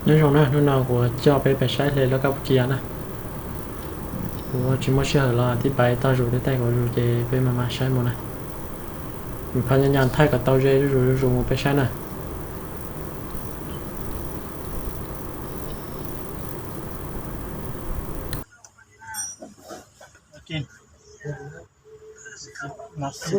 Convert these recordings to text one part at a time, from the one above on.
Nhớ dùng nè, lúc nào của cho bé bé sai thì nó cắp kia nè. Của chỉ mua xe hở lo thì bài tao dù để tay của dù thì bé mà mà sai mua nè. Mình phải nhớ nhắn thay cả tao dây dù dù mua bé sai nè. Ok. Merci.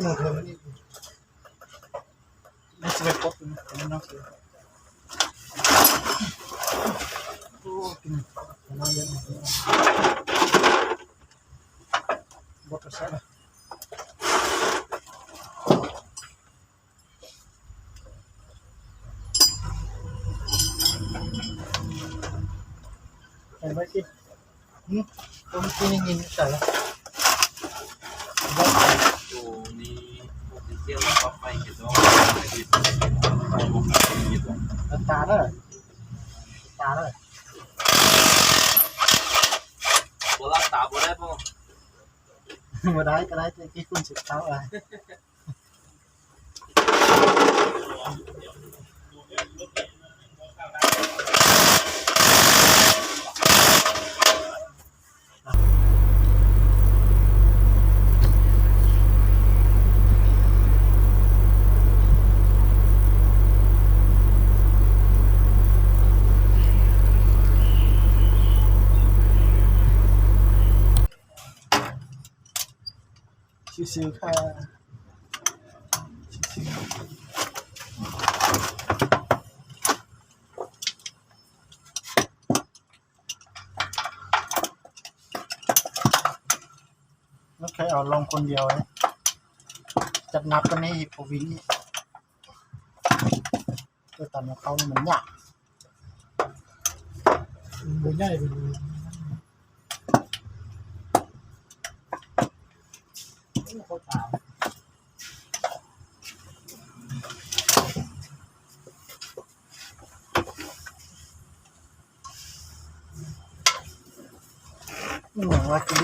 Ê, vai que. Hum? Como que ninguém está lá? ໂຕນີ້ ໂປເຕນຊຽວ ປອບໄຟເຮັດດອກ ໄຟບໍ່ໄຟເຮັດດອກ ຕາເດີ ຕາເດີ ບໍ່ລັບຕາບໍ່ໄດ້ບໍ່? ບໍ່ໄດ້ກໍໄດ້ ແຕ່ທີ່ຄຸນຊິເຂົ້າອະ. ຊື່ໆ ຄ່ະ ຊື່ໆ. ມັນໃຄ່ເອົາລົງຄົນດຽວເດ້ ຈັດໜັກກວ່ານີ້ອີກ ບໍ່ວິນອີກ ເອີ ຕຳເຂົ້ານີ້ມັນຍາກ ມັນບໍ່ໃຫຍ່ເປັນ ອີຫຍັງວະ ກິນ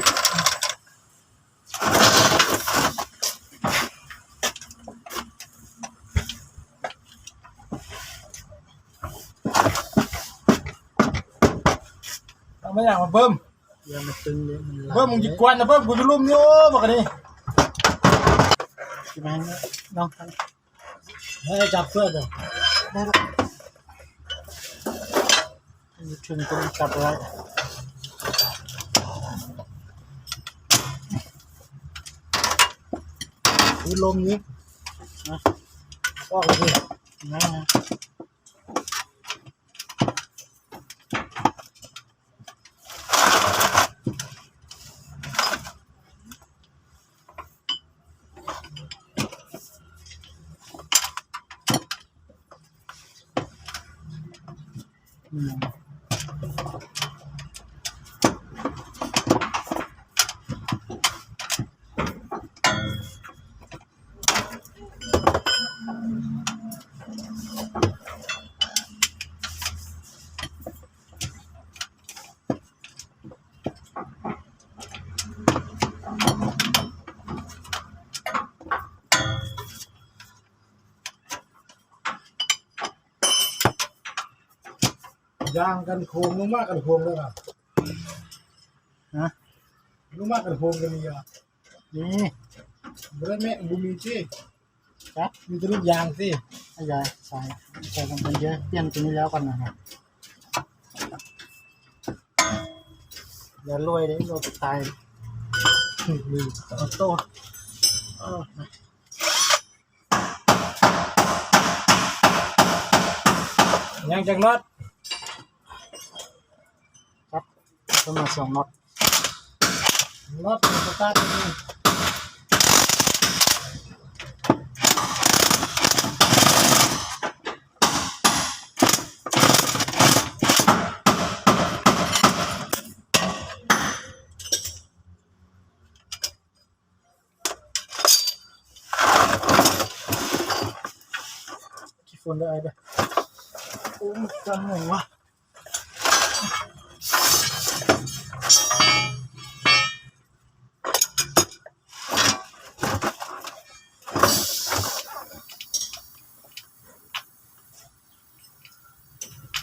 ເອົາມາຫຍັງມາເບິ່ມ ຢ່າມາຕຶງເດ້ ມັນຫຼາຍ ເບິ່ມ ມຶງຊິກວາດນະ ເບິ່ມ ກູຢູ່ລຸ່ມນີ້ ໂອ້ ບັກອັນນີ້ ຊິມາໃຫ້ນ້ອງ ໃຫ້ຈັບເພື່ອນເດີ ໄດ້ລະ ຢູ່ເທິງຕົງຈັບໄວ້ ອຸລົມນີ້ນະ ອອກເລີຍ ນະ. ຢ່າງກັນໂຄງ ລົງມາກັນໂຄງເດີນະ ຮະ ລົງມາກັນໂຄງກັນນີ້ ນີ້ ບໍ່ໄດ້ແມ່ນ ບໍ່ມີຕິ ຈັກ ມີແຕ່ລູກຢາງຕິ ອາຍາຍ ໃສ່ ໃສ່ກັນເດີ ປ່ຽນຕົວນີ້ແລ້ວກ່ອນນະ ຢ່າລວຍເດ້ ໂລດຕາຍ ອອໂຕ້ ເອີ. ຍັງຈັກນັອດ? ຄັບ ປະມານສອງນັອດ ນັອດສະຕາດນີ້. ຂີ້ຝຸ່ນເດີ ໄອ້ເດີ ໂອ້ຍ ຈັງຫຍັງວະ? ໂ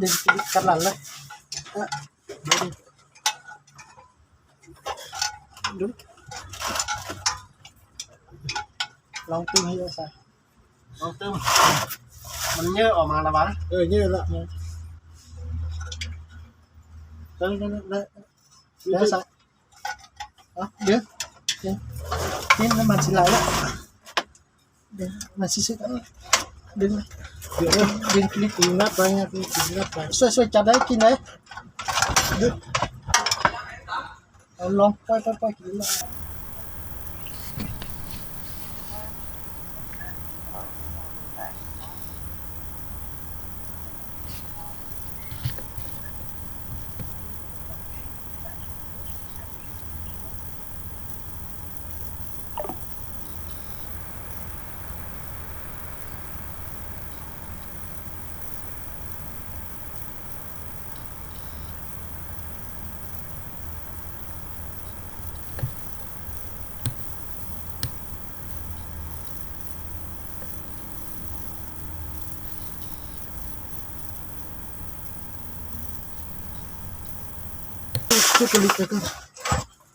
ດຶງກັບຫຼັງເລີຍ ເອີ ດູ ດູ. ລອງຕຶ້ງໃຫ້ເອີຊະ ລອງຕຶ້ງ ມັນເຍີອອກມາລະຫວາ? ເອີ ເຍີລະ ເອີ ເອີ ເອີ ເອີຊະ ເອີ ດຶງ ດຶງ ນີ້ນ້ຳມັນຊິໄຫຼລະ ດຶງ ມັນຊິເຊັດ ເອີ ດຶງ ເອີ ດຶງຄລິບ ດຶງນັດໄວ້ ດຶງນັດໄວ້ ຊ່ວຍ ຊ່ວຍຈັບໄດ້ກິນໄດ້ ດຶງ. ເອົາລອງ ປ່ອຍ ປ່ອຍ ປ່ອຍກິນລະ.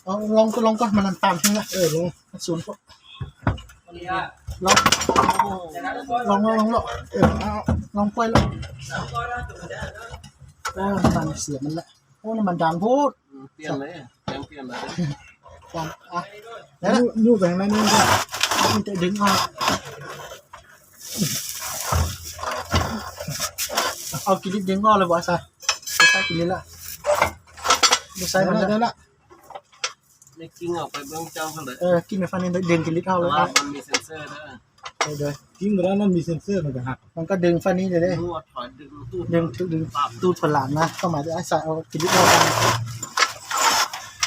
ເອົາລອງ ລອງກ່ອນ ມັນອັນຕານເຖິງລະ ເອີ ລອງ ສູນ ລອງ ລອງ ລອງ ລອງ ເອີ ເອົາ ລອງປ່ອຍລະ ໂອ້ ນ້ຳມັນເສຍມັນລະ ໂອ້ ນ້ຳມັນດັງໂພດ ອືມ ປ່ຽນເລີຍ ແປງປ່ຽນເລີຍ ອະ ນັ້ນລະ ຍູ້ໄປທາງໃນນີ້ກ່ອນ ມັນຈະດຶງອອກ ເອົາກິລິດດຶງອອກເລີຍບໍ່ຊະ ບໍ່ໃຊ້ກິລິດລະ ບໍ່ໃຊ້ມັນລະ ໄດ້ລະ ໄດ້ລະ. ນີ້ກິ້ງອອກໄປເບິ່ງເຈົ້າເພິ່ນເລີຍ ເອີ ກິ້ງໄປຝັ່ງນີ້ ດຶງກິລິດອອກເລີຍ ແຕ່ວ່າມັນມີເຊັນເຊີເດີ ເອີ ເດີ ກິ້ງໄປແລ້ວມັນມີເຊັນເຊີ ມັນກະຫັກ ມັນກະດຶງຝັ່ງນີ້ເລີຍເດ້ ຮູ້ວ່າຖອຍດຶງຕູດ ດຶງ ດຶງຕູດພະລານນະ ເຂົ້າມາຈະໃຫ້ສາຍເອົາກິລິດອອກ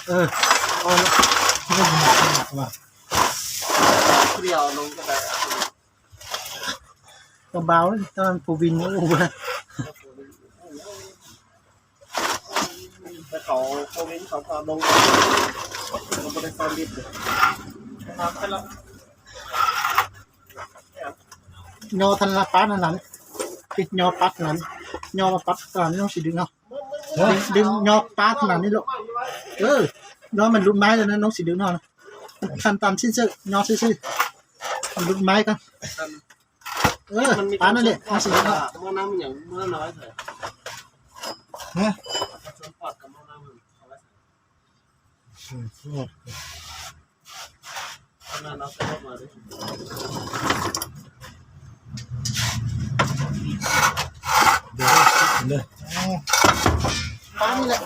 ເອີ ເອົາລະ ທີ່ມັນໜັກ ໜັກວ່າ ເອົາລົງກະໄດ້ ກະເບົາ ຕອນຜູ້ວິນ ໂອ້ ແຕ່ເຂົາ ຜູ້ວິນເຂົາກະລົງ ກະບໍ່ໄດ້ຊອນດິບ ຍໍທັນລະປາດນັ້ນ ປິດຍໍປັດນັ້ນ ຍໍມາປັດຕອນນ້ອງຊິດຶງເນາະ ດຶງ ຍໍປາດຂະໜາດນີ້ໂລດ ເອີ ຍໍມັນຫຼຸດໄມ້ແລ້ວນະ ນ້ອງຊິດຶງເນາະ ຂັ້ນຕອນທີ່ຈະຍໍຊື່ໆ ມັນຫຼຸດໄມ້ກ່ອນ. ເອີ ປານນັ້ນແຫຼະ ເອົາຊິເນາະ ໝໍ້ນ້ຳຫຍັງເມືອນ້ອຍແທ້ ຮະ ສ່ວນປອດກັບໝໍ້ນ້ຳມັນເອົາໄວ້ໃສ ເອີ ປອດ ອັນນັ້ນເອົາໃສ່ລົດມາເດ້ ດຽວເດີ ປານນີ້ແຫຼະ.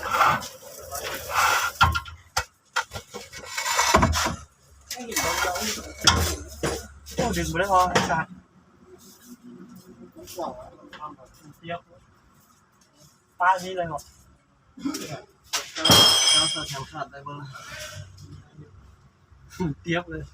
ໂອ້ ດຶງບໍ່ໄດ້ ອອກສາຍ ປານີ້ເລີຍເນາະ ເຈົ້າໃສ່ເຂັມຂັດໄດ້ບໍ່ລະ ຕຽບເລີຍ.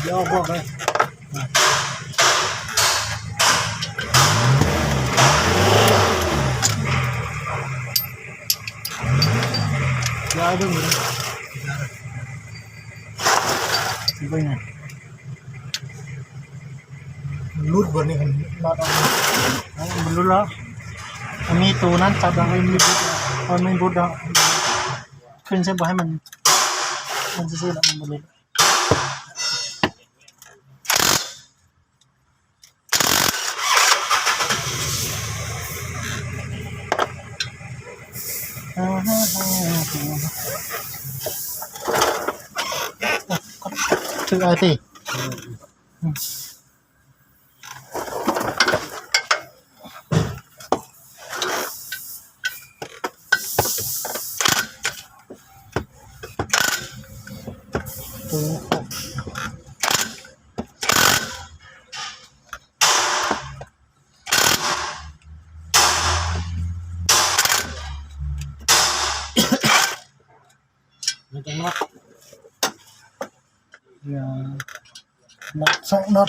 Yo, bok, eh. Ya, itu. ເບິ່ງນະ ມັນຫຼຸດເບິດນີ້ ຄັນນັດອອກ ເອົ້າ ມັນຫຼຸດແລ້ວ. ອັນນີ້ໂຕນັ້ນຈັບໄດ້ ມັນຫຼຸດແລ້ວ ເອີ ມັນຫຼຸດແລ້ວ. ຂຶ້ນໃສ່ບໍ່ໃຫ້ມັນ ມັນຊື່ໆ ແລ້ວມັນບໍ່ຫຼຸດ. ຖືກອ້າຍຕິ. ມັນຈະນັດ ນັດສອງນັດ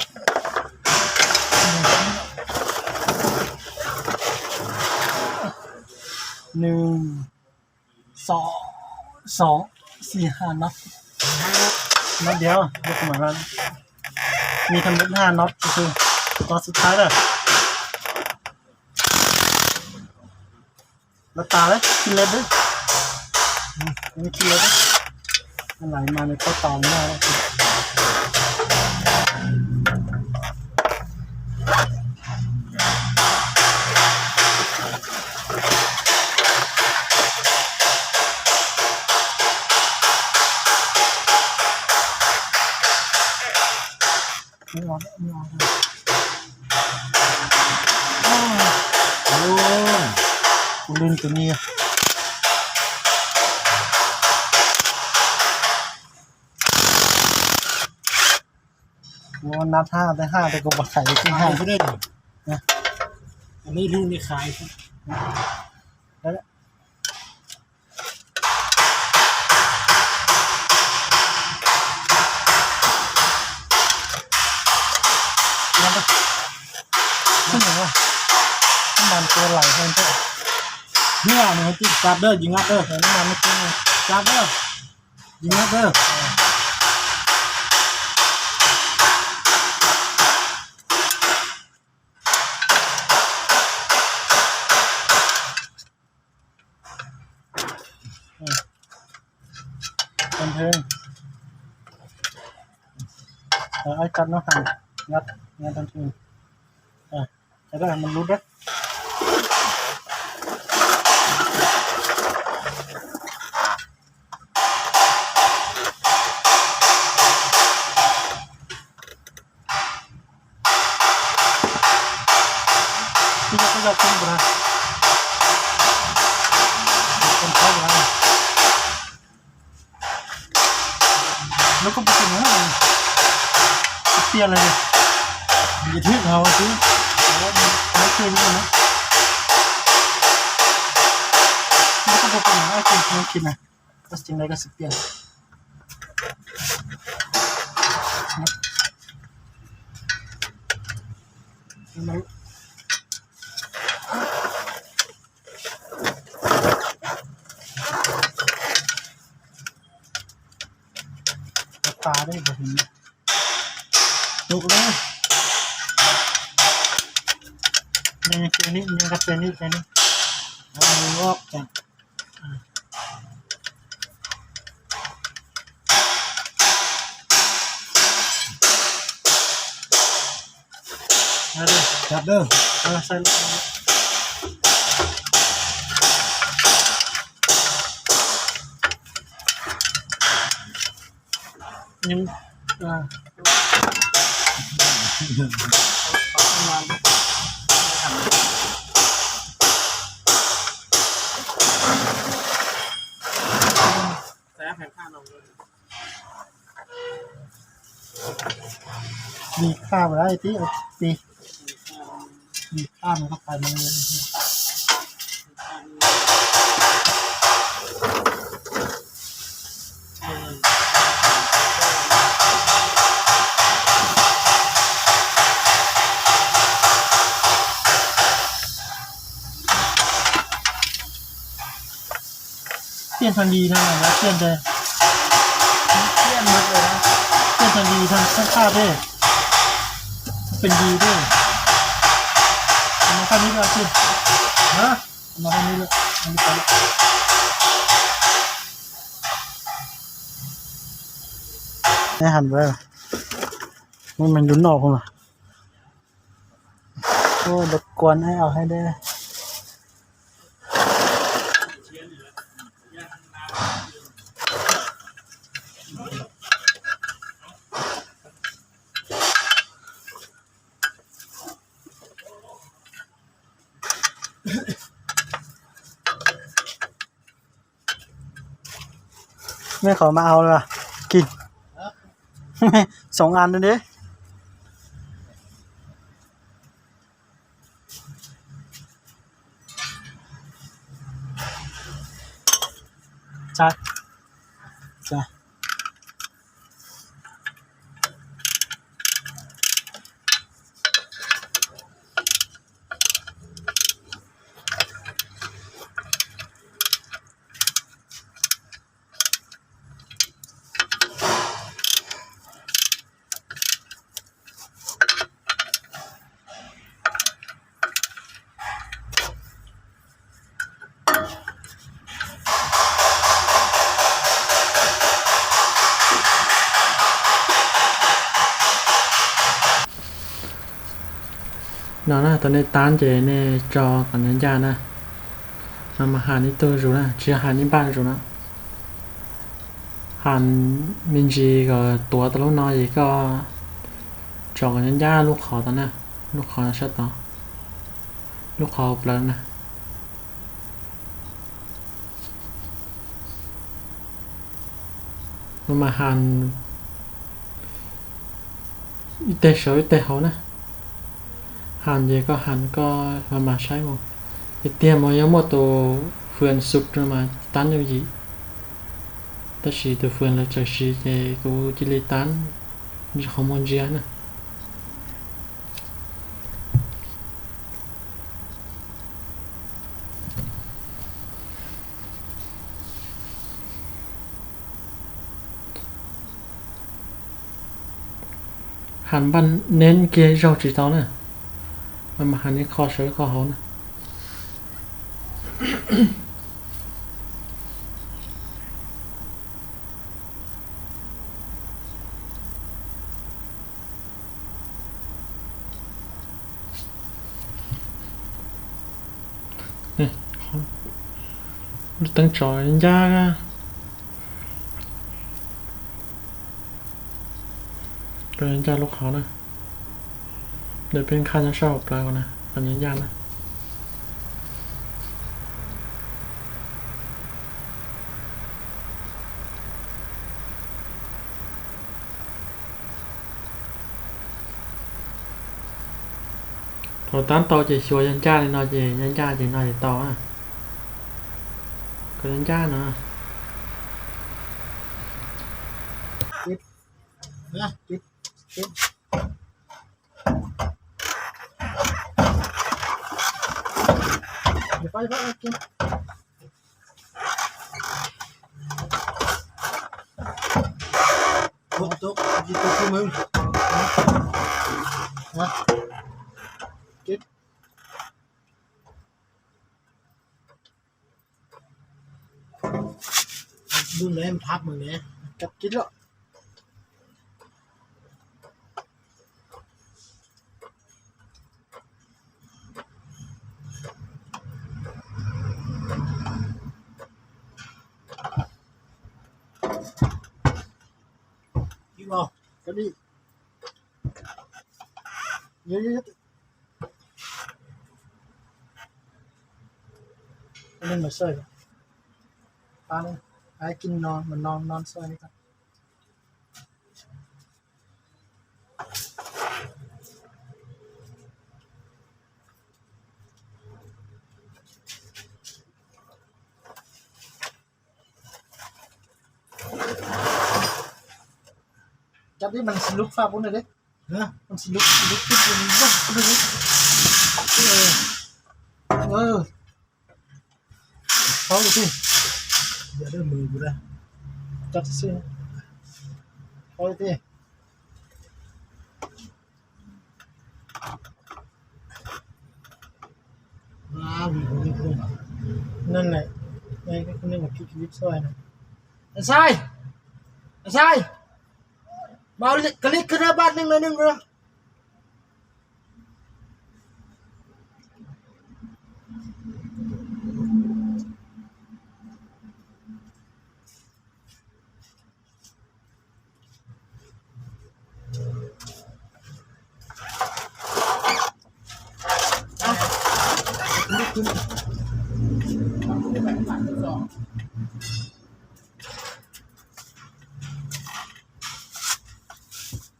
ໜຶ່ງ ສອງ ສອງ ສີ່ ຫ້ານັດ ນັດດຽວ ຍົກຂຶ້ນມາແລ້ວ ມີທັງໝົດຫ້ານັດ ກໍຄືນັດສຸດທ້າຍເດີ. ຫຼັບຕາເລີຍ ຄິດເລັດເດີ ອືມ ຄິດເລັດເດີ ມັນໄຫຼມາໃນເຂົ້າຕາມາ. ໂອ້ຍ ກູລືມຕົວນີ້ ໂອ້ ນັດຫ້າ ແຕ່ຫ້າ ແຕ່ກໍບໍ່ໄຂ ຄືຫ້າ ຫາຍ ຄືໄດ້ນີ້ ຮະ ອັນນີ້ ນີ້ຂາຍ ໄດ້ລະ. ນ້ຳມັນຕົວໄຫຼແຮງແທ້ ເຮືອນີ້ ຈັບເດີ ຍິງອັດເດີ ນ້ຳມັນມັນ ຈັບເດີ ຍິງອັດເດີ. ບັນເທີງ ເອີ ອ້າຍຕັດເນາະ ຫັ້ນ ງັດ ງັດບັນເທີງ ເອີ ຈະໄດ້ໃຫ້ມັນຫຼຸດເດ້. ທີ່ເຂົາເຈົ້າກິນບໍ່ໄດ້ ຄົນເຂົາບໍ່ໄດ້ ແລ້ວກໍບໍ່ເປັນຫຍັງ ຊິປ່ຽນເລີຍ ມັນຈະຖືກເຮົາຊິ ເຮົາບໍ່ເຄີຍຮູ້ນະ ມັນກໍບໍ່ເປັນຫຍັງ ເອົາກິນ ກິນນະ. ກໍຊິຈັ່ງໃດກໍຊິປ່ຽນ ຕາໄດ້ບໍ່ເຫັນ ຕົກແລ້ວ ຍັງເທື່ອນີ້ ຍັງກັບເທື່ອນີ້ ເທື່ອນີ້ ເອົາມືອອກຈາກ ມາເດີ ຈັບເດີ ເອີ ໃສ່ລົງ ຍັງ ອ່າ ມີຄ່າບໍ່ໄດ້ຕິ ເອົາຕິ ມີຄ່າມັນກໍໄປມັນເລີຍ. ປ່ຽນທາງດີນະ ແລ້ວປ່ຽນແຕ່ ປ່ຽນໝົດເລີຍນະ ປ່ຽນ ດີທາງຂ້າງເດ້ ເປັນດີເດ້ ເອົາມາຂ້າງນີ້ລະຊິ ຮະ ເອົາມາຂ້າງນີ້ລະ ອັນນີ້ໄປລະ ໄດ້ຫັນໄວ້ ມັນ ມັນຢູ່ນອກພຸ້ນລະ. ໂອ້ ລົບກວນ ໃຫ້ເອົາໃຫ້ແດ່. ແມ່ເຂົາມາເອົາລະ ກິນ ສອງອັນນັ້ນເດ້. ຈ້າ ຈ້າ. ເນາະນະ ຕອນນີ້ຕານເຈເນຈໍກັນຍານະ ມາມາຫານີ້ໂຕຢູ່ນະ ເຊຍຫານີ້ບ້ານຢູ່ນະ ຫານມິນຈີກໍຕົວຕະລຸນ້ອຍອີກກໍ ຈອກັນຍານະ ລູກເຂົາຕອນນະ ລູກເຂົານະ ຊະຕອ ລູກເຂົາເປີນນະ. ມາມາຫານອີເຕເຊົາ ອີເຕເຮົານະ ຫານເຢກໍຫານກໍມາມາໃຊ້ໝົດ ອີເຕຍມອຍັງໝົດໂຕເຟືອນສຸດມາຕັນຢູ່ອີ ຕະຊີໂຕເຟືອນລະຈາກຊີເຈກູຈິລີຕັນ ຈະຂອງມອນເຈຍນະ. ຫານບ້ານເນັ້ນເກເຈົ້າຈີຕອນນະ ມັນມາຫານນີ້ຂໍຊ່ວຍຂໍເຮົານະ. ນີ້ ຕັ້ງຈອຍາກ ໂຕຍາກລູກເຂົານະ ດຽວເປັນຂ້ານຍັງຊອກປາກ່ອນນະ ອັນຍາກນະ. ໂທຕານໂຕເຈຊວຍຍັນຈ້າໜ້ອຍເຈ ຍັນຈ້າເຈໜ້ອຍໂຕອະ ກໍຍັນຈ້າເນາະ ນະ ປິດ ປິດ ຢ່າໄປ ຢ່າໄປ ເອົາກິນ. ຝົນຕົກ ຊິຕົກຄືມຶງ ມາ ເກັບ ເບິ່ງແດ່ ມັນພັບເບິ່ງແດ່ ຈັບກິນເນາະ. ກິນບໍ່ ກັນນີ້ ເຍາະໆ ອັນນັ້ນມາຊ່ອຍ ປາໜຶ່ງ ໃຫ້ກິນນອນ ມານອນ ນອນຊ່ອຍນີ້ກ່ອນ. ຈັບດິ ມັນຊິຫຼຸດຝາປຸ້ນເດ້ ຮະ ມັນຊິຫຼຸດ ຫຼຸດຕິດຢູ່ນີ້ ເບິ່ງ ເບິ່ງ ເອີ ເອີ ເອົາຕິ ຢ່າເດີ ມືກູເດີ ຈັບຊື່ ເອົາຕິ. ນັ້ນແຫຼະ ໃຫ້ຄົນໜຶ່ງມາຄິດຊີວິດຊ່ອຍນະ. ອັນຊາຍ ອັນຊາຍ ມາເອົາກະລິກຂຶ້ນມາບາດໜຶ່ງໜ້ອຍໜຶ່ງເດີ.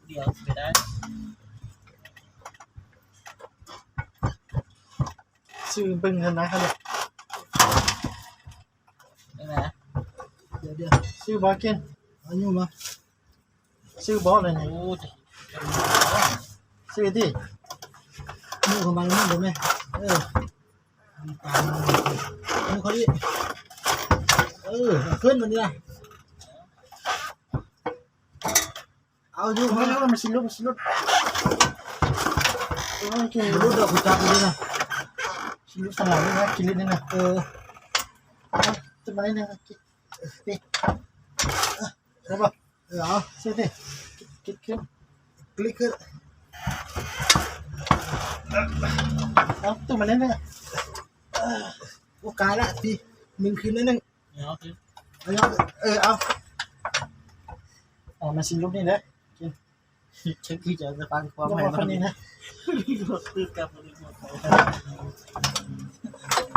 ດຽວຊິໄດ້ ຊື້ເບິ່ງຫັ້ນນະ ຫັ້ນແຫຼະ ນີ້ນະ ດຽວໆ ຊື້ບໍ່ກິນ ເອົາຢູ່ມາ ຊື້ບໍ່ລະນີ້ ໂອ້ຍ ຊື້ຕິ ມື້ຂອງມັນມັນບໍ່ແມ່ນ ເອີ ເອົາເຂົ້າອີກ ເອີ ເອົາຂຶ້ນມັນນີ້ນະ. ເອົາຢູ່ ເອົາ ມັນຊິຫຼຸດ ມັນຊິຫຼຸດ ໂອເຄ ຫຼຸດດອກ ກູຈັບຢູ່ນີ້ນະ ຊິຫຼຸດສະຫຼາຍນີ້ນະ ກິນເລີຍນີ້ນະ ເອີ ເອົາ ຈະມານີ້ນະ ກິນ ເອີ ໄດ້ບໍ່? ເອີ ເອົາ ຊື້ຕິ ກິນ ກິນ ກິນ ເອົາ ຕຸ້ມມາເລີຍນະ ບໍ່ກາຍລະຕິ ໜຶ່ງຄືນໜຶ່ງ ເອົາ ເອີ ເອົາ ເອົາ ມັນຊິຫຼຸດນີ້ເດີ ກິນ ເຊິ່ງຄືຈະຟັງຄວາມໃຫ້ມັນນີ້ນະ ຄືກັບ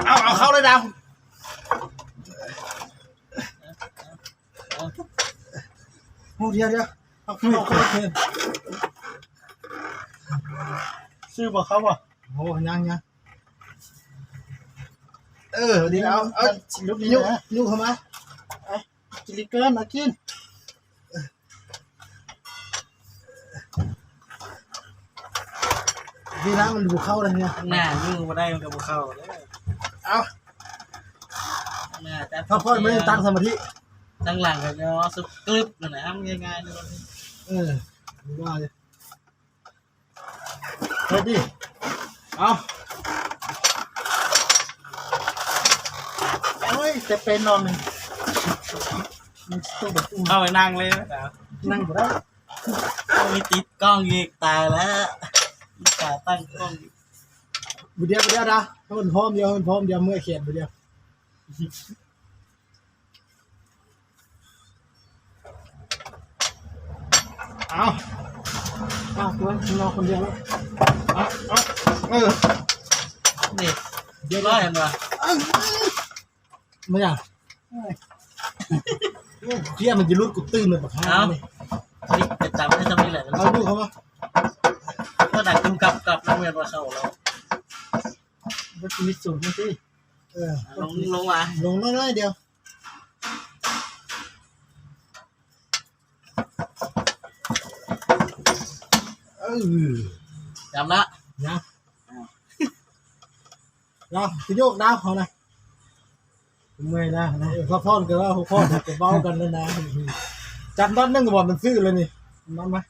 ເອົາ ເອົາເຂົ້າເລີຍດາວ ໂອ້ ດຽວໆ ເອົາເຂົ້າ ເຂົ້າ ຊື້ບໍ່ເຂົ້າບໍ່? ໂອ້ ຍັງໆ ເອີ ດີແລ້ວ ເອົາ ລຸກນີ້ນະ ລຸກເຂົ້າມາ ກິນລິກເກີນ ມາກິນ ເວລາມັນບໍ່ເຂົ້າແລ້ວເນຍ ໜ້າຢູ່ບໍ່ໄດ້ມັນກໍບໍ່ເຂົ້າເດີ ເອົາ ໜ້າຈະ ພັກຜ່ອນ ມື້ນີ້ຕັ້ງສະມາທິ ທາງຫຼັງກໍຍໍສະກຣິບນັ້ນນະ ງ່າຍໆເລີຍ ເອີ ວ່າ ໄປຕິ ເອົາ ໂອ້ຍ ແຕ່ເປັນນ້ອງນີ້ ມັນຕ້ອງໄປ ເອົາໄປນັ່ງເລີຍ ນັ່ງບໍ່ໄດ້ ຕ້ອງມີຕິດກ້ອງອີກ ຕາຍແລ້ວ ມີຂາຕັ້ງກ້ອງອີກ ບໍ່ດຽວ ບໍ່ດຽວດາ ໃຫ້ມັນພ້ອມດຽວ ໃຫ້ມັນພ້ອມດຽວ ເມື່ອຍແຂນບໍ່ດຽວ. ເອົາ ເອົາ ຕົວນອກຄົນດຽວແລ້ວ ເອົາ ເອົາ ເອີ ນີ້ ດຽວ ຮ້ອຍ ເຫັນບໍ່ ເອີ ບໍ່ຫຍັງ ໂອ້ຍ ເຄຍມັນຈະຫຼຸດ ກູຕື່ມເລີຍບັກຫ່ານີ້ ເອົາ ນີ້ ໄປຕຳໄດ້ຊ່ຳນີ້ແຫຼະ ເອົາ ດູເຂົ້າມາ ບໍ່ດັງກຸມກັບກັບ ແລ້ວແມ່ນວ່າເຂົ້າແລ້ວ ບໍ່ຊິມີສູນຈັ່ງຊີ້ ເອີ ລົງ ລົງມາ ລົງໜ້ອຍໆດຽວ ເອີ ຈຳລະ ນະ ລະ ຊິໂຍກດາວເຮົານະ ເມື່ອຍນະ ນະ ເອີ ພັກຜ່ອນກໍວ່າພັກຜ່ອນ ກໍເວົ້າກັນແລ້ວນະ ຈັບນັດໜຶ່ງກໍບອກມັນຊື້ແລ້ວນີ້ ມັນມາ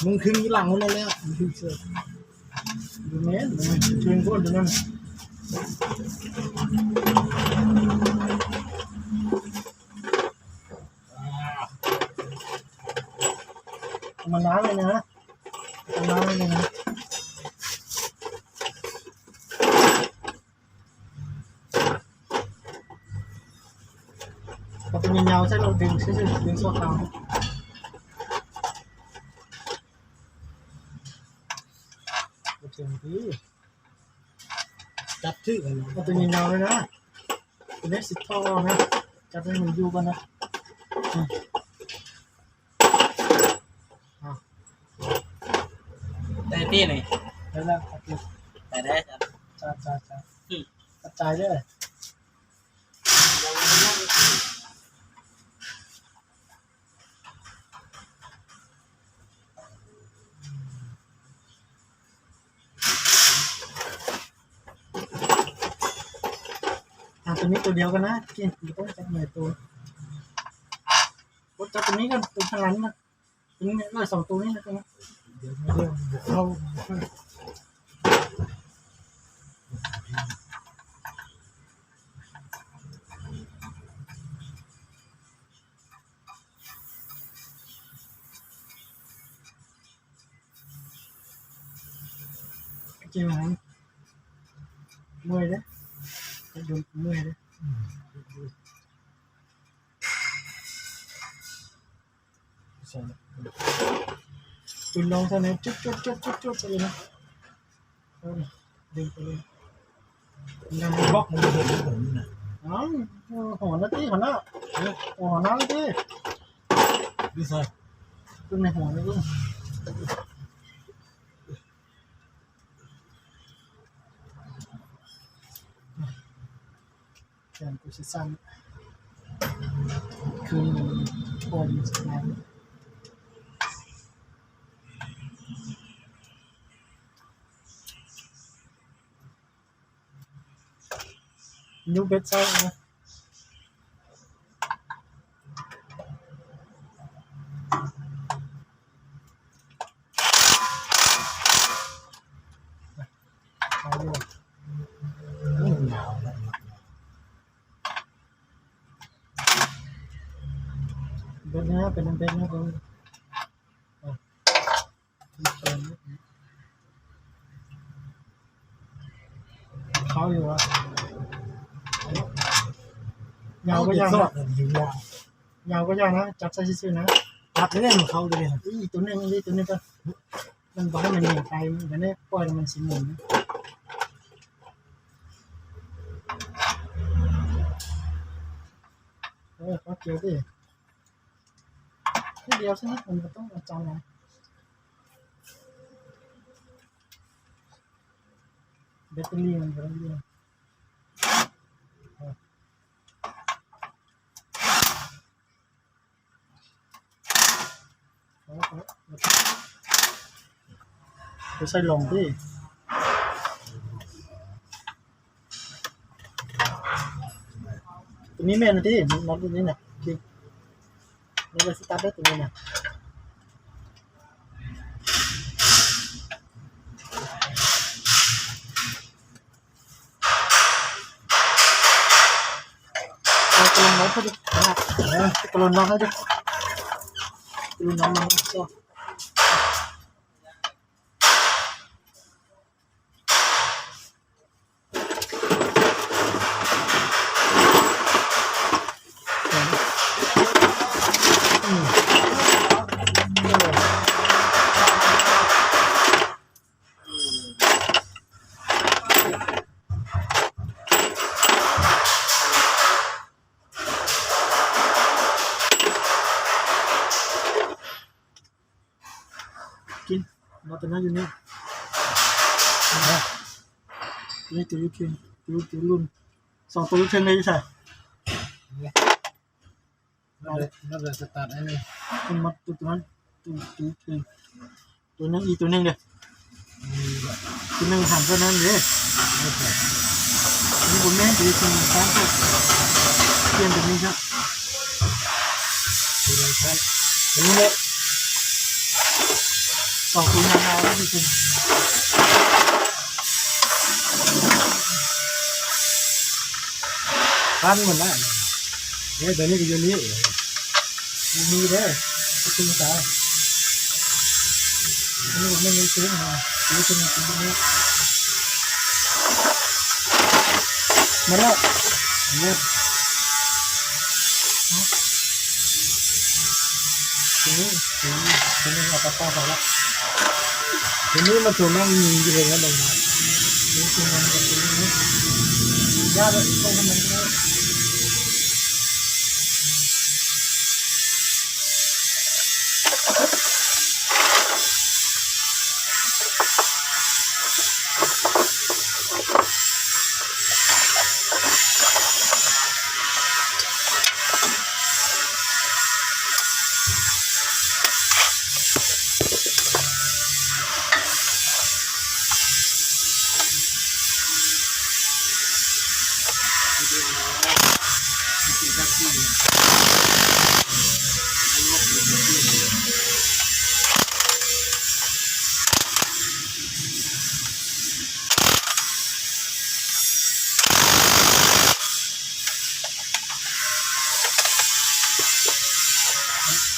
ມຶງຄຶງຢູ່ຫຼັງພຸ້ນແລ້ວ ມຶງຄຶງເສີ ບໍ່ແມ່ນ ເທິງພຸ້ນຕົວນັ້ນ ມັນນານເລີຍນະ ມັນນານເລີຍນະ. ເອົາຕົວຍາວໆໃສ່ ລະດຶງຊື່ໆ ດຶງຊົ່ວຄາວ ບໍ່ເຖິງທີ່ ຈັບຖືກຫັ້ນນະ ເອົາຕົວຍາວໆເລີຍນະ ຕົວນີ້ຊິທໍ່ນະ ຈັບໃຫ້ມັນຢູ່ກ່ອນນະ. ໄດ້ຕິນີ້ ໄດ້ແລ້ວ ໄດ້ແລ້ວ ຈ້າໆໆ ອືມ ຂອບໃຈເດີ. ອ່າ ຕົວນີ້ຕົວດຽວກັນນະ ກິນ ບໍ່ຕ້ອງຈັບຫຼາຍຕົວ ກົດຈັບຕົວນີ້ກ່ອນ ຕົວທາງຫຼັງນະ. ຕົວນີ້ ຮ້ອຍສອງ ຕົວນີ້ນະ ຕົວນີ້ ດຽວ ດຽວ ດຽວ ເຂົ້າ ເຈັບຫຍັງ? ເມື່ອຍເດ້ ເຮັດດົນເມື່ອຍເດ້. ຕຸນລົງເທົ່ານັ້ນ ຈຸດໆໆໆ ໄປເລີຍນະ. ເອີ ດຶງໄປເລີຍ ຍັງບລັອກມັນບໍ່ເຫັນຕົງນີ້ນະ. ເອົ້າ ຫົວໜ້າຕິ ຫົວໜ້າ ເອີ ຫົວໜ້າຕິ ຢູ່ໃສ? ຢູ່ໃນຫົວນີ້. ແຂນກູຊິສັ້ນ ຄື ໂອ້ຍ ຢູເບັດເຊົານະ. ເອົາຢູ່ ໂອ້ຍ ໜາວແລ້ວ ເບັດນະ ເປັນເບັດນະ ເບິ່ງ ເຂົ້າຢູ່ວະ ຍາວກໍຍາວນະ ຍາວກໍຍາວນະ ຈັບໃສ່ຊື່ໆນະ ຈັບແລ້ວມັນເຂົ້າເລີຍ ອີກຕົວໜຶ່ງ ອີກຕົວໜຶ່ງກໍ ມັນບໍ່ໃຫ້ມັນຍິງໄປ ມັນກໍໄດ້ປ່ອຍແລ້ວມັນຊິໝູນ. ເອີ ເອົາກ່ຽວຕິ ນິດດຽວຊະ ມັນບໍ່ຕ້ອງເອົາຈັງນະ ແບັດເຕີຣີມັນບໍ່ໄດ້ເລື່ອງ. ໄປໃສ່ລອງຕິ ຕົວນີ້ແມ່ນຕິ ນັອດຕົວນີ້ນະ ນີ້ ນີ້ກໍສະຕາດໄດ້ຕົວນີ້ນະ. ເອົາກະໂຫຼນອອກໃຫ້ດູ ເອົາກະໂຫຼນອອກໃຫ້ດູ ກະໂຫຼນອອກມາ ກິນ ມາແຕ່ນັ້ນຢູ່ນີ້ ນີ້ຕົວຢູ່ເທິງ ຕົວ ຕົວລຸ້ນ ສອງຕົວຢູ່ເທິງເດ້ ຢູ່ໃສ? ມັດເລີຍ ມັດເລີຍ ສະຕາດໃຫ້ເລີຍ ມັດຕົວນັ້ນ ຕົວ ຕົວເທິງ ຕົວໜຶ່ງ ອີກຕົວໜຶ່ງເດ້ ຕົວໜຶ່ງຫັນຕົວນັ້ນເດ້ ນີ້ບໍ່ແມ່ນ ຕົວເທິງ ປ່ຽນຕົວນີ້ຊະ ຕົວນັ້ນ ຕົວນີ້ແຫຼະ ສອງຕົວຍາວໆ ນີ້ເປັນ ພັນໝົດລະ ເດ້ ຕົວນີ້ກໍຢູ່ນີ້ ບໍ່ມີເດ້ ບໍ່ຖືກຕາ ຕົວນີ້ບໍ່ມີເທິງນະ ຕົວນີ້ເທິງຕົວນີ້ ໝົດແລ້ວ ເລີດ ຕົວນີ້ ຕົວນີ້ ຕົວນີ້ເອົາປາກກາໃສ່ລະ ຕົວນີ້ມັນຕົວນັ້ນຍິງຢູ່ເທິງນັ້ນລົງມາ ຕົວນັ້ນກໍຕົວນີ້ ຢ່າເລີຍ ສົ່ງໃຫ້ມັນເລີຍ. ເ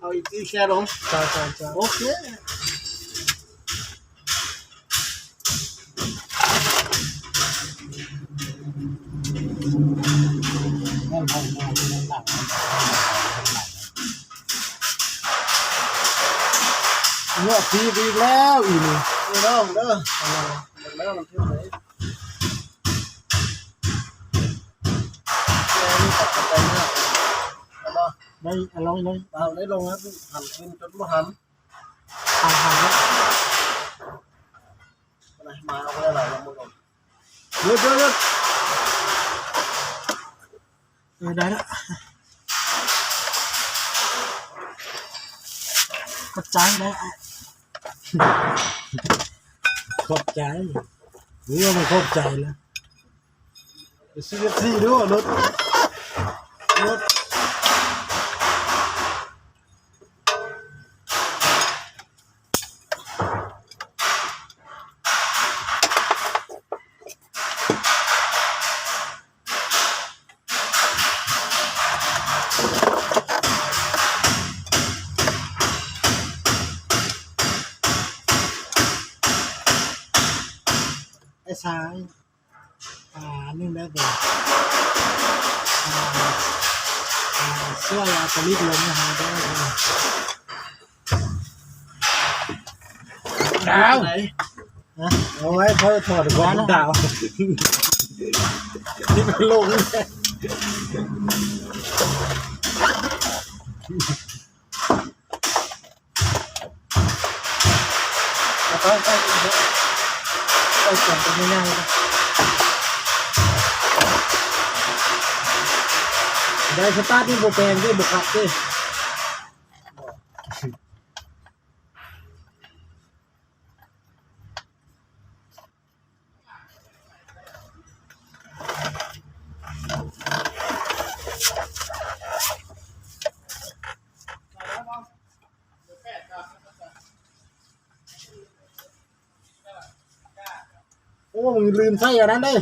ເອົາອີກທີ່ແຊລົງ. ເຈົ້າ ເຈົ້າ ເຈົ້າ. ໂອເຄ. ເງືອກທີ່ອີກແລ້ວອີນີ້ ເດີ ເດີ ເບິ່ງແລ້ວມັນຖືກໄໝ. ໄດ້ ອາ ລອງ ລອງ ເອົາ ໄດ້ລົງແລ້ວ ຫັນຂຶ້ນຈົນບໍ່ຫັນ ຫັນ ຫັນແລ້ວ ມາເອົາໄດ້ຫຼາຍລະ ເດີ ເດີ ເດີ ເອີ ໄດ້ລະ ຂອບໃຈ ໄດ້ ຂອບໃຈ ເອີ ມັນຂອບໃຈລະ. ໄປຊື້ເປັບຊີດູ ລົດ ລົດ ໄອ້ຊາຍ. ອ່າ ອັນນີ້ແມ່ນ ອ່າ ອ່າ ຊ່ວຍເອົາຕະລິດລົງໃຫ້ເດີ. ດາວ ຮະ? ເອົາໄວ້ ຂ້ອຍຖອດກ່ອນ ດາວ ນີ້ມັນລົງ. ເອົາໄປ ໄປ ໄປ ໄປ ໄປ ໄປ ໄປ ໄປ ໄດ້ສະຕາດນີ້ບໍ່ແປງເດ້ ບໍ່ຂັບເດ້. ໂອ້ ລືມໃສ່ອັນນັ້ນເດ້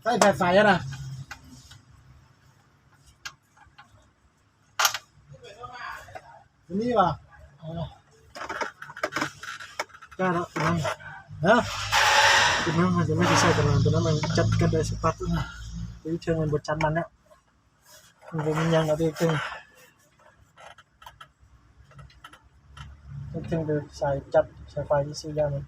ໃສ່ສາຍໄຟຫັ້ນນະ. ຕົວນີ້ຫວາ? ເອົາລະ ກ້າເນາະ ຕົວນັ້ນ ຮະ? ຕົວນັ້ນ ເຮົາຈະໄດ້ໃສ່ຕົວນັ້ນ ຕົວນັ້ນມັນຈັດກັນໄດ້ສະປັດນະ ຕົວເທິງມັນບໍ່ຈັດມັນແລ້ວ ມັນບໍ່ມີຫຍັງແລ້ວ ຕົວເທິງ ຕົວເທິງເປັນສາຍຈັດສາຍໄຟຊື່ໆຢ່າງໜຶ່ງ.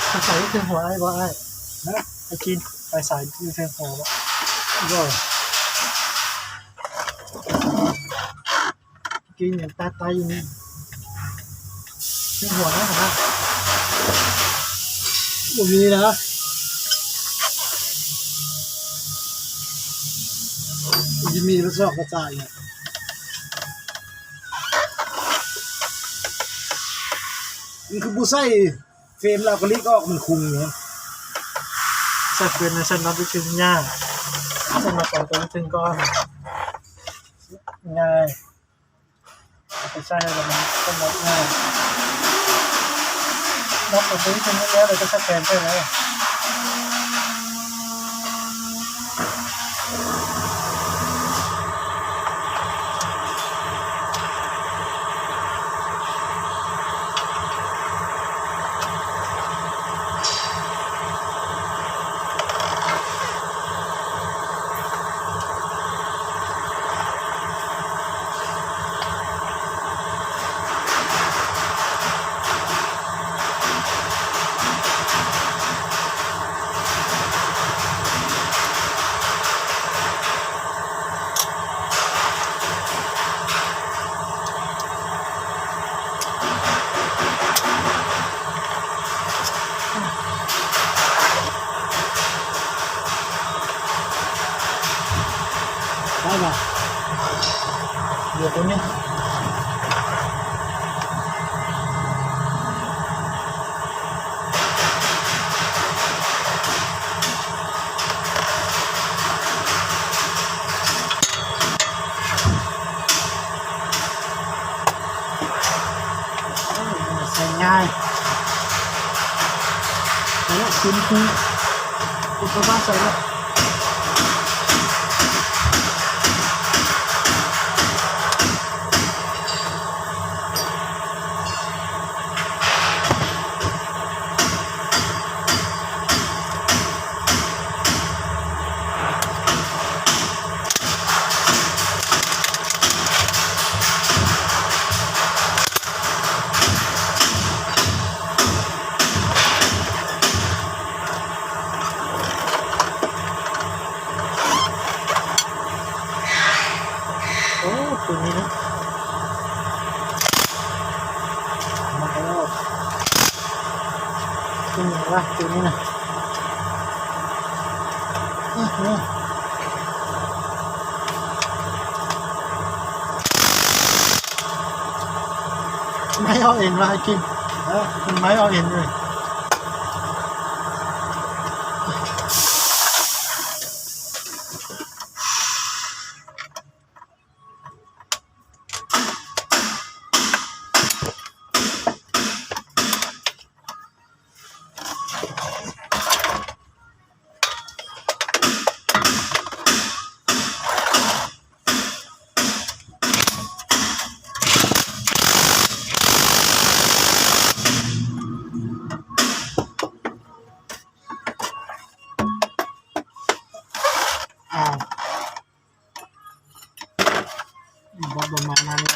ໄປໃສ່ຢູ່ເທິງຫົວອ້າຍບໍ່ອ້າຍ? ຮະ? ໄປກິນ ໄປໃສ່ຢູ່ເທິງຫົວບໍ່? ບໍ່ ກິນຫຍັງຕາໄຕຢູ່ນີ້ ເທິງຫົວນະ ບໍ່ມີນະ. ຊິມີກະຊອກກະຊາຍ ມັນຄືບໍ່ໃສ່ເຟຣມ ແລ້ວກະລີກອອກ ມັນຄຸງຢູ່. ໃສ່ເຟຣມໃນຊັ້ນນອດຢູ່ເທິງຍາກ ຊັ້ນນອດຕອນຕົວເທິງກ່ອນ ງ່າຍ. ເອົາໄປໃສ່ແລ້ວມັນກຳນົດງ່າຍ ນັບເອົາຕົວນີ້ເປັນແນວໃດກໍສະແກນໃສ່ເລີຍ. ເ ເຫຼືອໂຕນີ້ ໃສ່ງ່າຍ ແລ້ວຂຶ້ນ ຄື ຄືເຂົາວ່າໃສ່ແລ້ວ. ໂອ້ ຕົວນີ້ນະ ມາແລ້ວ ເປັນຫຍັງວະຕົວນີ້ນະ? ອື ໄມ້ອອກເອງວ່າໃຫ້ກິນ ເອີ ເປັນໄມ້ອອກເອງເລີຍ. ອ້າວ ບໍ່ ບໍ່ມາ ມານີ້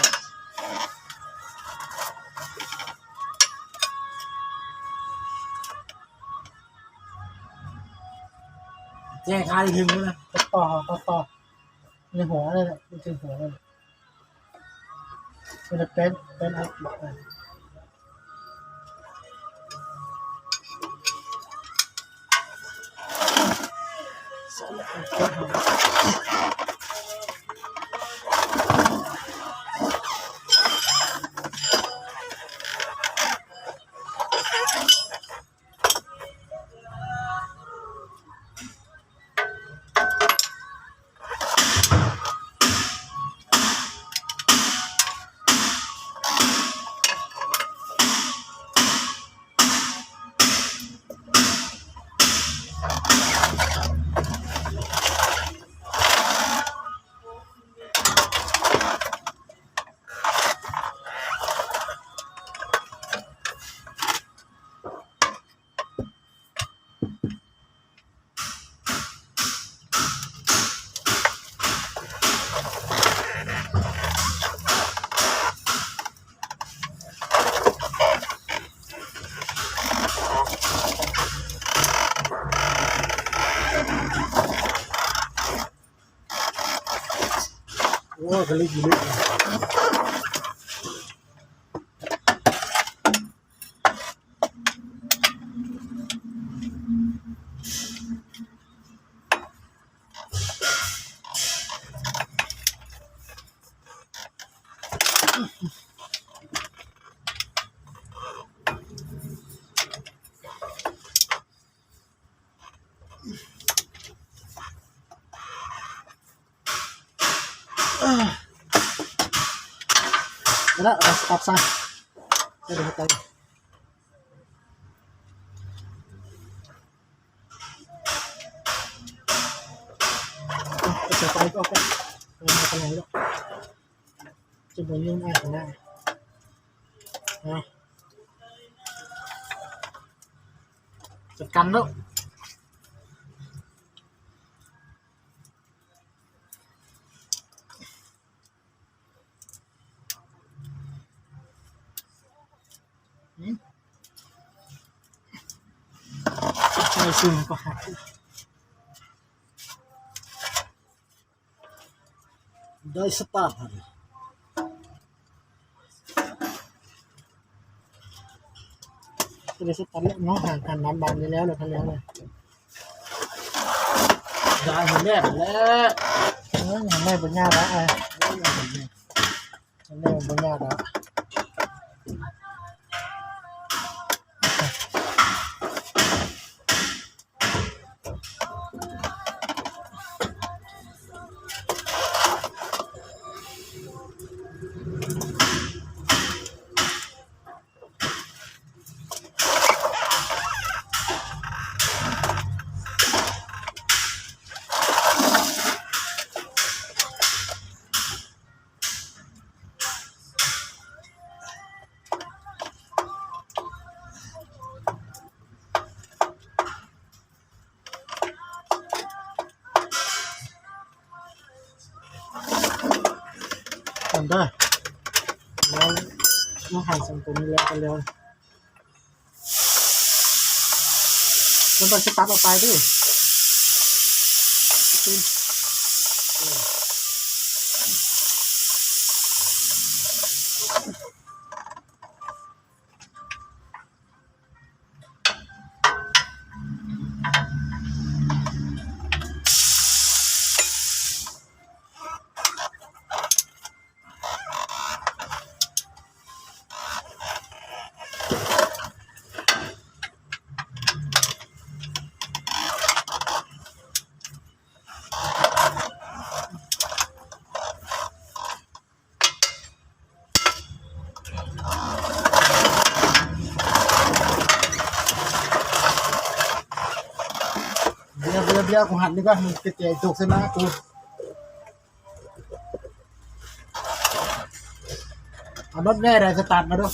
ແຈ້ງຄາທີ່ເທິງພຸ້ນນະ ຕັດຕໍ່ ຕັດຕໍ່ ໃນຫົວນັ້ນແຫຼະ ຢູ່ເທິງຫົວນັ້ນແຫຼະ ເປັນ ເປັນອັນ ໂອ້ ກະລິກຢູ່ເລີຍ. ເອົາລະ ເອົາຕັບໃສ່ ເອົາເອົາໄປ ເອົາໃສ່ໄປ ເອົາໄປ ເອົາໄປ ຈະບໍ່ຫຍຸ້ງອ້າຍເຂົານະ ນະ ຈັດການໂລດ. ໃສ່ຊຸມກໍຫາ ໄດ້ສະຕາດຫັ້ນ ໄດ້ສະຕາດແລ້ວເນາະ ຫາ ຫານ້ຳບາດນີ້ແລ້ວ ແລ້ວກໍແລ້ວເລີຍ ໄດ້ແລ້ວແຫຼະ. ເອີຍ ອັນນີ້ບໍ່ຍາກດອກ ເອີຍ ອັນນີ້ບໍ່ຍາກດອກ. ອັນໃດ ແລ້ວມາຫາສອງຕົວນີ້ແລ້ວກໍແລ້ວ ແລ້ວກໍສະຕາດອອກໄປເດີ້. ດຽວ ດຽວ ດຽວ ກູຫັນດີກວ່າ ມັນກະແຈຕົກໃສ່ໜ້າກູ. ເອົາລົດແວ່ໄດ້ ສະຕາດມາດູ.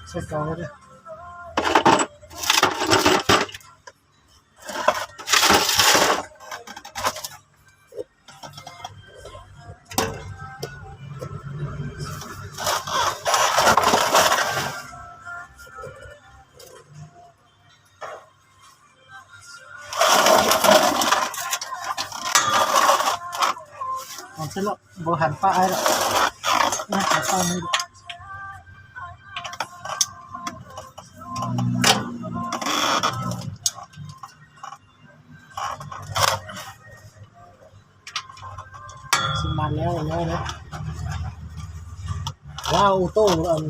ໃສ່ກາງໄວ້ເດີ້. ເອົາຊະເນາະ ບໍ່ຫັນປາອ້າຍດອກ ມາຫາປານີ້. ຊິມາແລ້ວ ແລ້ວ ແລ້ວ ວ້າວ ໂອໂຕ້ ອັນ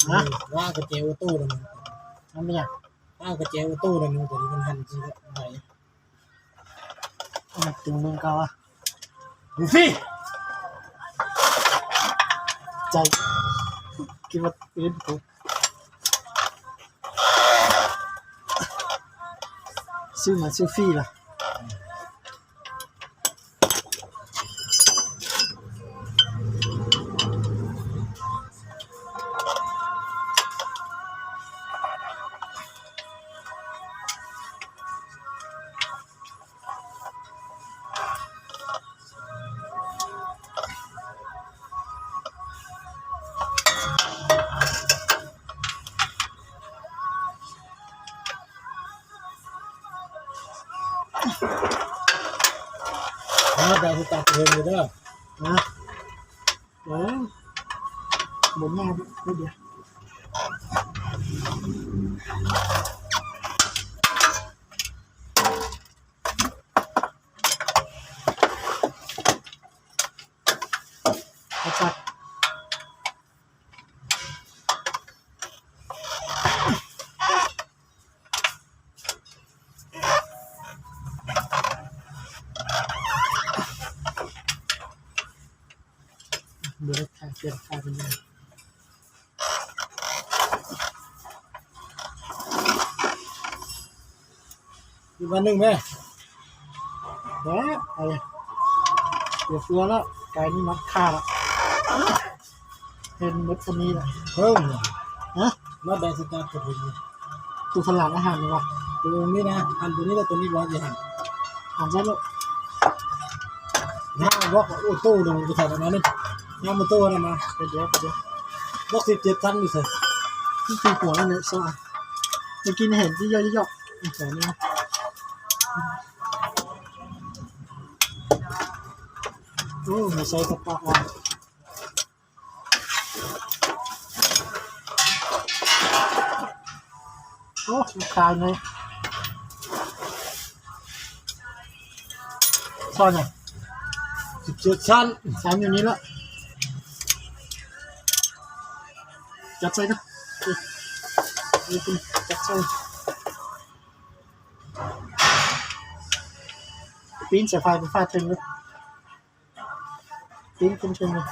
ຮະ ວ້າວ ກະແຈໂອໂຕ້ນະ ມັນເປັນຫຍັງ? ອ້າວ ກະແຈໂອໂຕ້ນະ ໂຕນີ້ມັນຫັນຊິໄດ້ ມັນຕຶງເບິ່ງກ່ອນວ່າ ລູຟີ ໃຈ ຄິດວ່າເປັນກູ ຊື້ມາຊື້ຟຣີລະ. ຮະ ໄດ້ສະຕາດເທິງຢູ່ເດີ ນະ ເອີ ບໍ່ຍາກດອກ ດຽວ ເອົາຕັດ ບໍ່ໄດ້ຖ່າຍ ປ່ຽນຖ່າຍເປັນ ອີກວັນໜຶ່ງແມ່ ໄດ້ ເອົາເລີຍ ເສຍເຟືອແລ້ວ ກາຍນີ້ມັດຂາດລະ ເຫັນໝົດຄົນນີ້ລະ ເພິ່ງ ຮະ ມາໄດ້ສະຕາດກັບເພິ່ນ ຕູ້ສະຫຼາດອາຫານນີ້ຫວາ ໂຕນີ້ນະ ອັນໂຕນີ້ລະ ໂຕນີ້ບໍ່ຊິຫັນ ຫັນໃສ່ໂລດ ນາ ບອກໂອໂຕ້ ເດີ ໄປໃສ່ນຳມັນ ນຳໂອໂຕ້ນຳມາ ໄປດຽວ ໄປດຽວ ບອກສິບເຈັດຊັ້ນຢູ່ໃສ? ຄືຫົວນັ້ນແຫຼະ ສອງອັນ ເມື່ອກີ້ນີ້ເຫັນທີ່ຢອກໆ ອີກສອງນີ້ ໂອ້ ມາໃສ່ກະປະວ່າ ໂອ້ ຂາຍໃນຊອຍນະ ສິບເຈັດຊັ້ນ ສາມຢູ່ນີ້ລະ ຈັດໃສ່ກັນ ເອີ ເອີ ຈັດໃສ່ ປີນສາຍໄຟໄປຟາດເທິງເລີຍ. ປີນຂຶ້ນເທິງເລີຍ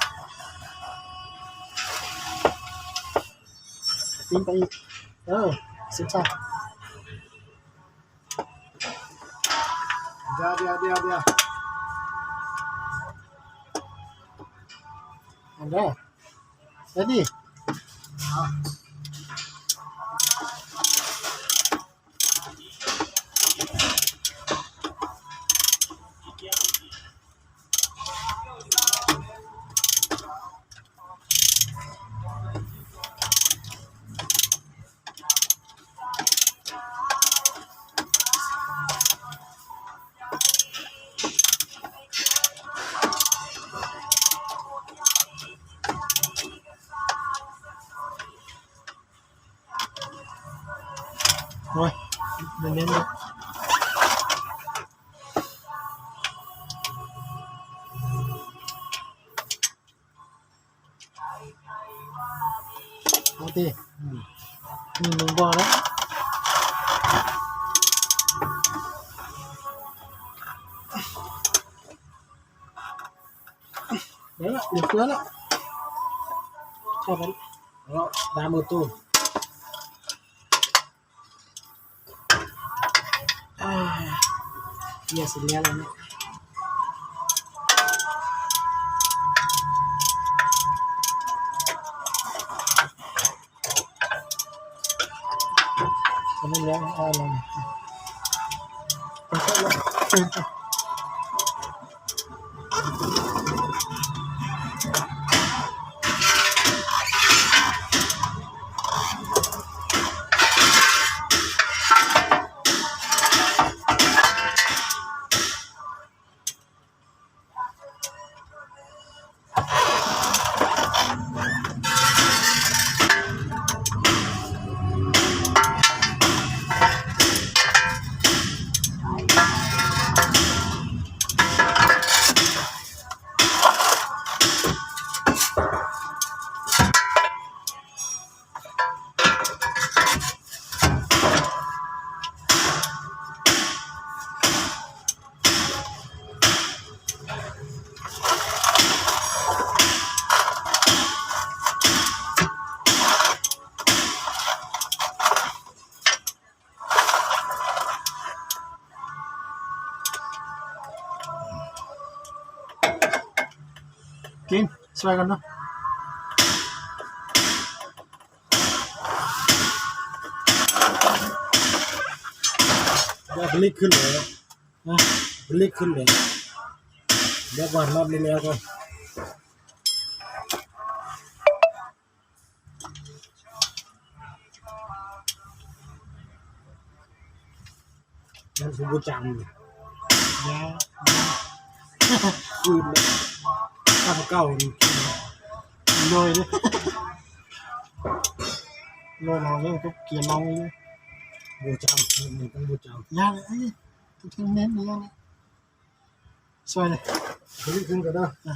ປີນໄປອີກ ເອີ ສິບສາມ ດຽວ ດຽວ ດຽວ ດຽວ ອັນເດີ ເຮັດດີ. ໂອ້ຍ ແໜ້ນໆ ເອົາຕິ ອືມ ອືມ ບໍ່ແລ້ວ ໄດ້ລະ ເຫຼືອເຟືອລະ ເຂົ້າໄປລະ ດາມືຕູ້ ອາ ເກຍຊິແລ້ວລະເນາະ ສຳເລັດແລ້ວ ເອົາລະ ເອົາລະ. ກິນຊ່ວຍກັນເນາະ ດຽວຜະລິດຂຶ້ນເລີຍ ຮະ ຜະລິດຂຶ້ນເລີຍ ດຽວກ່ອນ ຮອບນີ້ແລ້ວກ່ອນ. ມັນຄືບໍ່ຈຳ ຍາ ອືມ ຕາມເກົ່ານີ້ ໂດຍ ໂດຍ ເຮົາຍັງຕົກກຽມເອົາຢູ່ ບໍ່ຈຳ ມັນຕ້ອງບໍ່ຈຳ ຍາກເລີຍ ເອີ ຕ້ອງເນັ້ນ ຍາກເລີຍ. ຊ່ວຍເລີຍ ຂຶ້ນ ຂຶ້ນກໍໄດ້ ອ່ະ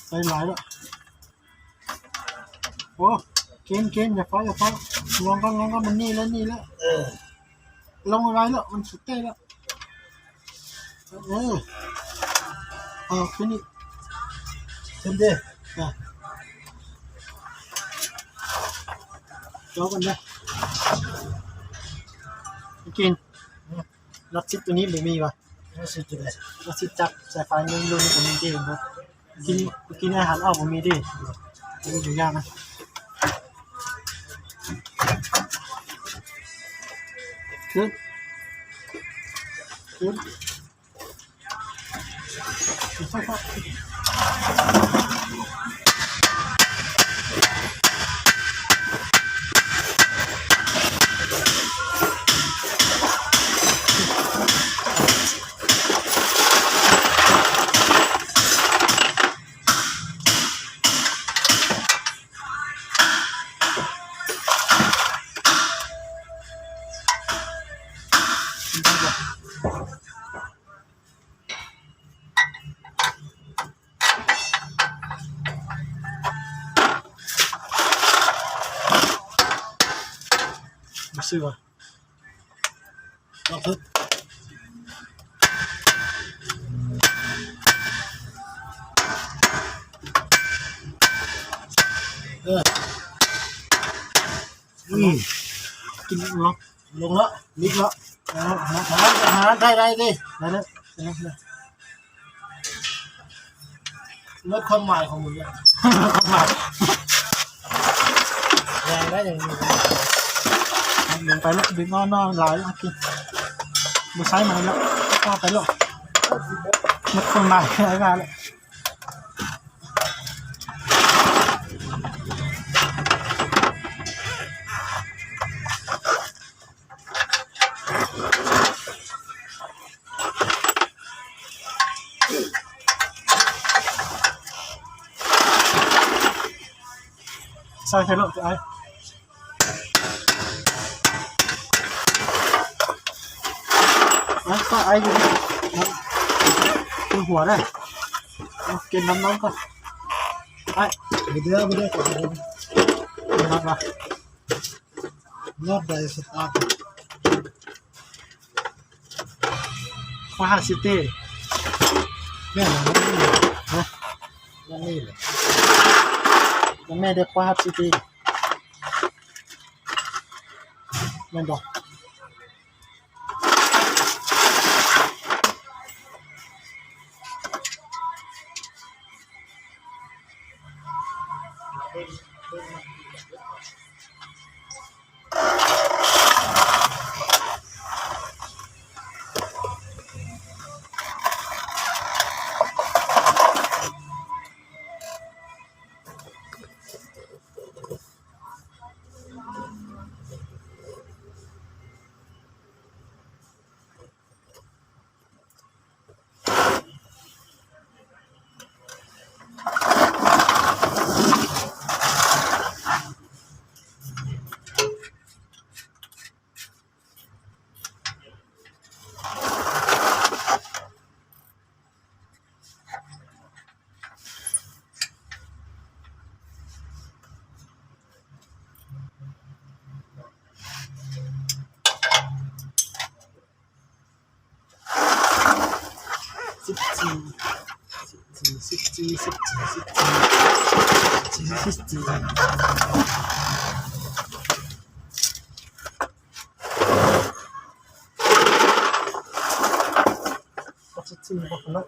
ໃສ່ຫຼາຍແລ້ວ. ໂອ້ ເກນ ເກນ ຢ່າຟ້າວ ຢ່າຟ້າວ ລອງກ່ອນ ລອງກ່ອນ ມັນນີ້ແລ້ວ ນີ້ແລ້ວ ເອີ ລົງໄວໆ ແລ້ວ ມັນຊິແຕກແລ້ວ ເອີ ເອີ ຂຶ້ນອີກ ຂຶ້ນເດ້ ອ່ະ ເຈາະກ່ອນເດີ ເກນ ລັກສິດໂຕນີ້ບໍ່ມີຫວາ? ລັກສິດໂຕໃດ? ລັກສິດຈັບສາຍໄຟ ລຸ້ນ ລຸ້ນໂຕນີ້ເດ້ ບໍ່? ກິນ ກິນອາຫານອອກບໍ່ມີເດ້ ມັນຢູ່ຍາກນະ. ບໍ່ຊື່ວ່າ ລອງເບິ່ງ ເອີ ອືມ ກິນເນາະ ລົງເນາະ ນິດເນາະ ເອົາ ມາ ມາ ມາ ໄດ້ ໄດ້ເດ້ ໄດ້ເດີ ໄດ້ເດີ. ໝົດຄວາມໝາຍຂອງມຶງແລ້ວ ແຮງໄດ້ຫຍັງ ລົງໄປແລ້ວ ດຶງອອກໜ້ອຍຫຼາຍແລ້ວ ໂອເຄ ບໍ່ໃຊ້ມັນແລ້ວ ຕໍ່ໄປແລ້ວ ໝົດຄວາມໝາຍ ໄດ້ວ່າແລ້ວ. ໃສ່ໃສ່ໂລດອ້າຍ ອ້າຍ ອ້າຍຢູ່ນີ້ ຄືຫົວເດ້ ເອົາເກັບນ້ຳນ້ອງກ່ອນ ອ້າຍ ບໍ່ເດືອ ບໍ່ເດືອ ບໍ່ເດືອ ບໍ່ເດືອ. ຮອດໃດສະຕາດ ຄວາມຮາດຊິຕີ ແມ່ນຫຍັງ ຮະ ແມ່ນນີ້ແຫຼະ ແມ່ນເດ້ ຄວາມຮາດຊິຕີ ແມ່ນບໍ່? ສິບສີ່ ສິບສີ່ ສິບສີ່ ສິບສີ່ ສິບສີ່ ສິບສີ່ ສິບສີ່ ສິບສີ່ ບໍ່ຂະໜາດ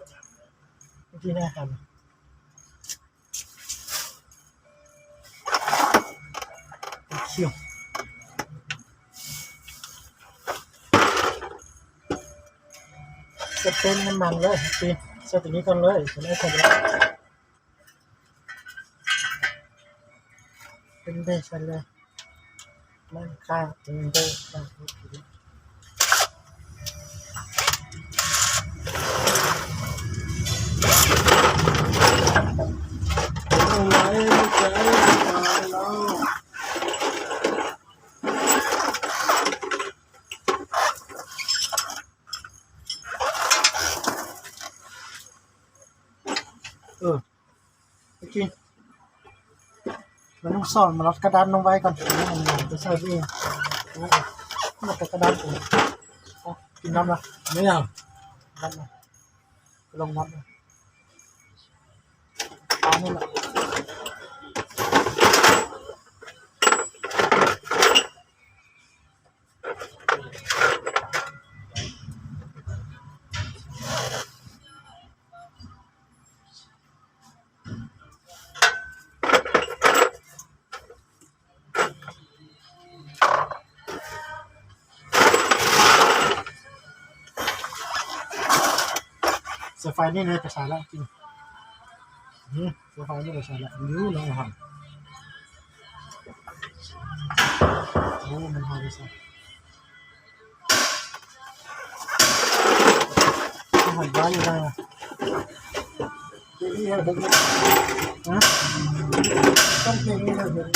ທີ່ແນ່ນອນ. ໂອເຄ ໃສ່ເຕີມນ້ຳມັນເລີຍ ໃສ່ຕົວນີ້ກ່ອນເລີຍ ຈະໄດ້ໃສ່ໄດ້ ເປັນເບສເລີຍ. ມັນຂ້າງເປັນເດີຂ້າງ ເອີ. ໂອເຄ ມາລູກສອນ ມາລັດກະດານລົງໄວ້ກ່ອນ ໄປໃສ່ເອງ ລັດກະດານ ກິນນ້ຳລະ ແມ່ນຫຍັງ ນ້ຳລະ ລົງນ້ຳລະ ເອົານີ້ລະ. ສາຍໄຟນີ້ໄດ້ໄປໃສລະຈິງ? ຫື ສາຍໄຟນີ້ໄປໃສລະ? ຢູ່ໃນຫັ້ນ. ໂອ້ ມັນຫາຍໄປໃສ? ມັນຫາຍໄປຢູ່ໃນ ຮະ? ຕ້ອງເປັນນີ້ເລີຍ.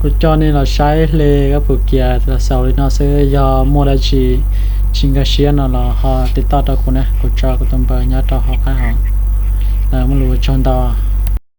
ກູຈອນນີ້ລາວໃຊ້ເລກັບປູເກຍ ຊາວລີນອສເຊີ ຍໍໂມດາຈີ ຊິງກາເຊຍນ ລາວ ເຮົາຕິດຕໍ່ຕໍ່ຄູນະ ກູຈອນ ກູຕົມເບີຍາຕໍ່ເຮົາ ຂ້າເຮົາ ລາວ ມັນຮູ້ຈອນຕໍ່.